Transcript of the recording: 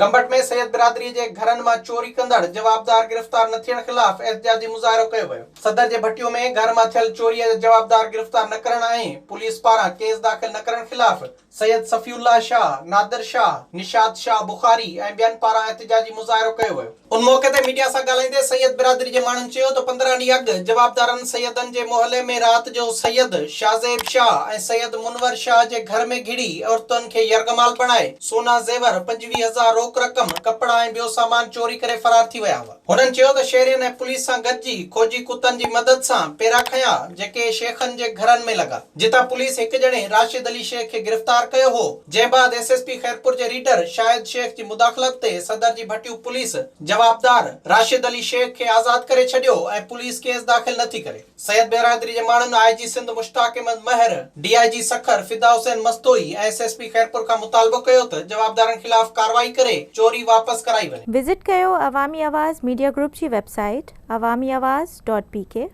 گمبٽ ۾ سيد برادري جي گهرن مان چوري ڪندڙ جوابدار گرفتار نه ٿيڻ خلاف احتجاجي مظاهرو ڪيو ويو. صدر جي ڀٽيو ۾ گهر مان ٿيل چوري جا جوابدار گرفتار نه ڪرڻ ۽ پوليس پاران ڪيس داخل نه ڪرڻ خلاف سيد صفي الله شاهه، نادر شاهه، نشاط شاهه بخاري ۽ ٻين پاران احتجاجي مظاهرو ڪيو ويو. ان موقعي تي ميڊيا سان ڳالهائيندي سيد برادري جي ماڻهن چيو ته 15 ڏينهن اڳ جوابدارن سيدن جي محلي ۾ رات جو سيد شاهزيب شاهه ۽ سيد منور شاهه جي گهر ۾ گهڙي عورتن کي يرغمال بڻائي سونا زيور، 25 هزار روڪ رقم، ڪپڙا ۽ ٻيو سامان چوري ڪري فرار ٿي ويا هئا. هنن چيو ته شهرين ۽ پوليس سان گڏجي کوجي ڪتن جي مدد سان پيرا کنيا جيڪي شيخن جي گهرن ۾ لڳا جتان پوليس هڪ ڄڻي راشد علي شيخ کي گرفتار ڪيو هو جنهن بعد ايس ايس پي خيرپور جي ريڊر شاهد شيخ جي مداخلت تي صدر جي ڀٽيون پوليس جوابدار راشد علي شيخ کي آزاد ڪري ڇڏيو ۽ پوليس ڪيس داخل نه ٿي ڪري. سيد برادري جي ماڻهن I G Sindh Mushtaq Ahmed Mahar, D I G Sukkur Fida Hussain Mastoi ۽ S S P Khairpur کان مطالبو ڪيو ته جوابدارن خلاف ڪارروائي ڪري چوري واپس ڪرائي وڃي. وزٽ ڪيو عوامي آواز ميڊيا گروپ جي website Awami Awaz dot P K.